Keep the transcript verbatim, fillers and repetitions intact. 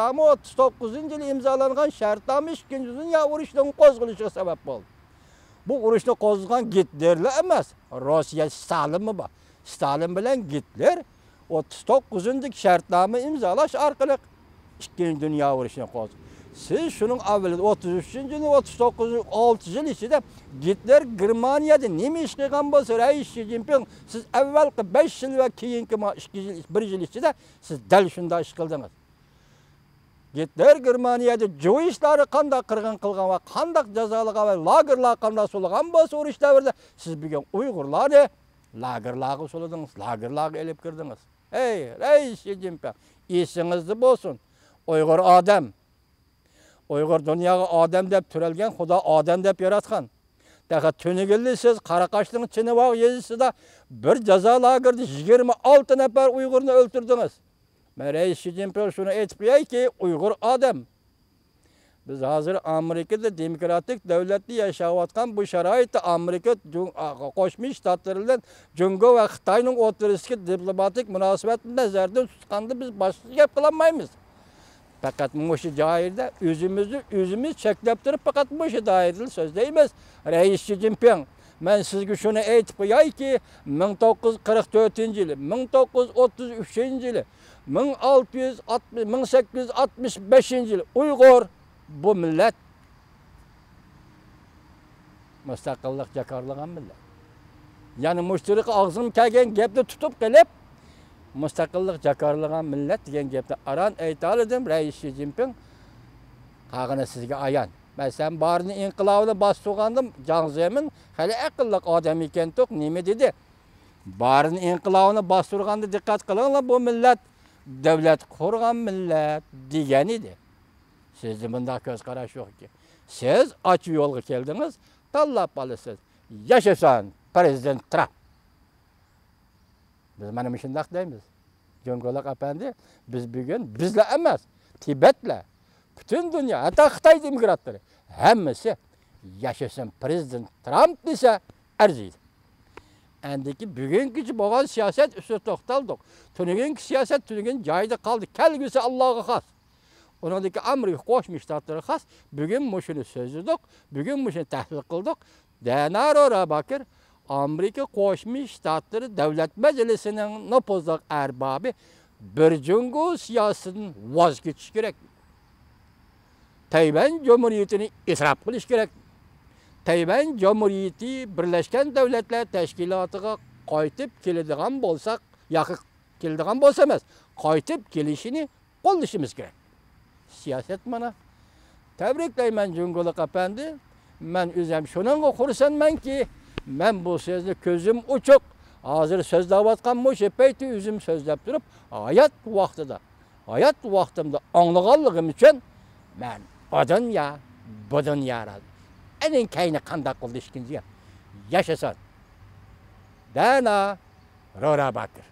شەرتنامە، ئوتتۇز توققۇزىنچى يىلى ئىمزالانغان شەرتنامە ئىككىنچى دۇنيا ئۇرۇشىنىڭ قوزغىلىشىغا سەۋەب بولدى. بۇ ئۇرۇشنى قوزغىغان گىتلېرلا ئەمەس، روسىيە ستالىنمۇ بار. ستالىن بىلەن گىتلېر ئوتتۇز توققۇزىنچى شەرتنامە ئىمزالاش ئارقىلىق ئىككىنچى دۇنيا ئۇرۇشىنى قوزغىدى. سىز شۇنىڭ ئەۋۋىلى ئوتتۇز ئۈچىنچى يىلى، ئوتتۇز توققۇزىنچى، ئالتە يىل ئىچىدە گىتلېر گېرمانىيەدە نېمە ئىش قىلغان بولسا، رەئىس شى جىنپىڭ، سىز ئەۋۋەلقى بەش يىل ۋە كېيىنكى ما ئىككى يىل، بىر يىل ئىچىدە سىز دەل شۇنداق ئىش قىلدىڭىز. گىتلېر گېرمانىيەدە جۇۋىشلارنى قانداق قىرغىن قىلغان ۋە قانداق جازالىغان ۋە لاگېرلارغا قانداق سولىغان بولسا ئۇرۇش دەۋرىدە، سىز بۈگۈن ئۇيغۇرلارنى لاگېرلارغا سولىدىڭىز، لاگېرلارغا ئېلىپ كىردىڭىز. ھەي، رەئىس شى جىنپىڭ، ئېسىڭىزدە بولسۇن. ئۇيغۇر ئادەم. ئۇيغۇر دۇنياغا ئادەم دەپ تۆرەلگەن، خۇدا ئادەم دەپ ياراتقان. تېخى تۈنۈگۈنلا سىز قاراقاشنىڭ چىنىۋاغ يېزىسىدا بىر جازا لاگېرىدا يىگىرمە ئالتە نەپەر ئۇيغۇرنى ئۆلتۈردىڭىز. مەن رەئىس شى جىنپىڭ شۇنى ئېيتىپ قويايكى، ئۇيغۇر ئادەم. بىز ھازىر ئامېرىكىدا دېموكراتىك دۆلەتتە ياشاۋاتقان بۇ شارائىتتا ئامېرىكا جۇڭ-، قوشما شتاتلىرى بىلەن جۇڭگو ۋە خىتاينىڭ ئوتتۇرىسىدىكى دىپلوماتىك مۇناسىۋەتنى نەزەردىن تۇتقاندا بىز باشقا گەپ قىلالمايمىز. پەقەت مۇشۇ دائىرىدە ئۆزىمىزنى ئۆزىمىز چەكلەپ تۇرۇپ، پەقەت مۇشۇ دائىرىدىلا سۆزلەيمىز. رەئىس شى جىنپىڭ، مەن سىزگە شۇنى ئېيتىپ قويايكى، مىڭ توققۇز يۈز قىرىق تۆتىنچى يىلى، مىڭ توققۇز يۈز ئوتتۇز ئۈچىنچى يىلى، مىڭ ئالتە يۈز ئاتمىش، مىڭ سەككىز يۈز ئاتمىش بەشىنچى يىلى ئۇيغۇر بۇ مىللەت مۇستەقىللىق جاكارلىغان مىللەت. يەنى مۇشۇ تۇرقى ئاغزىمغا كەلگەن گەپنى تۇتۇپ قېلىپ، مۇستەقىللىق جاكارلىغان مىللەت دېگەن گەپنى ئاران ئېيتالىدىم، رەئىس شى جىنپىڭ. قالغىنى سىزگە ئايان. مەسىلەن، بارىن ئىنقىلابىنى باستۇرغاندا جاڭ زېمىن خېلى ئەقىللىق ئادەم ئىكەنتۇق، نېمە دېدى؟ بارىن ئىنقىلابىنى باستۇرغاندا دىققەت قىلىڭلار، بۇ مىللەت دۆلەت قۇرغان مىللەت دېگەن ئىدى. سىزدە مۇنداق كۆز قاراش يوق ئىكەن. سىز ئاچا يولغا كەلدىڭىز، تاللاپ ئالىسىز. ياشىسۇن پىرېزىدېنت ترامپ! بىز مانا مۇشۇنداق دەيمىز. جۇڭگولۇق ئەپەندى، بىز بۈگۈن بىزلا ئەمەس، تىبەتلەر، پۈتۈن دۇنيا، ھەتتا خىتاي دېموكراتلىرى، ھەممىسى ياشىسۇن پىرېزىدېنت ترامپ دېسە ئەرزىيدۇ. ئەندىكى بۈگۈنگىچە بولغان سىياسەت ئۈستىدە توختالدۇق. تۈنۈگۈنكى سىياسەت تۈنۈگۈن جايىدا قالدى. كەلگۈسى ئاللاغا خاس. ئۇنىڭدىكى ئامېرىكا قوشما شتاتلىرى خاس. بۈگۈن مۇشۇنى سۆزلىدۇق، بۈگۈن مۇشۇنى تەھلىل قىلدۇق. دەنا رورا باكىر، ئامېرىكا قوشما شتاتلىرى دۆلەت مەجلىسىنىڭ نوپۇزلۇق ئەربابى بىر جۇڭگو سىياسىتىدىن ۋاز كېچىش كېرەك. تەيۋەن جۇمھۇرىيىتىنى ئېتىراپ قىلىش كېرەك. تەيۋەن جۇمھۇرىيىتى بىرلەشكەن دۆلەتلەر تەشكىلاتىغا قايتىپ كېلىدىغان بولساق، ياكى كېلىدىغان بولسا ئەمەس، قايتىپ كېلىشىنى قوللىشىمىز كېرەك. سىياسەت مانا. تەبرىكلەيمەن جۇڭگولۇق ئەپەندى. مەن ئۆزۈم شۇنىڭغا خۇرسەنمەنكى، مەن بۇ سۆزنى كۆزۈم ئوچۇق، ھازىر سۆزلەۋاتقان مۇشۇ پەيتتە ئۆزۈم سۆزلەپ تۇرۇپ، ھايات ۋاقتىدا، ھايات ۋاقتىمدا ئاڭلىغانلىقىم ئۈچۈن مەن ئۇ دۇنيا، بۇ دۇنيا رازى. ئېنىڭ كەينى قانداق بولدى ئىككىنچى گەپ. ياشىسۇن دەنا رورا باكىر.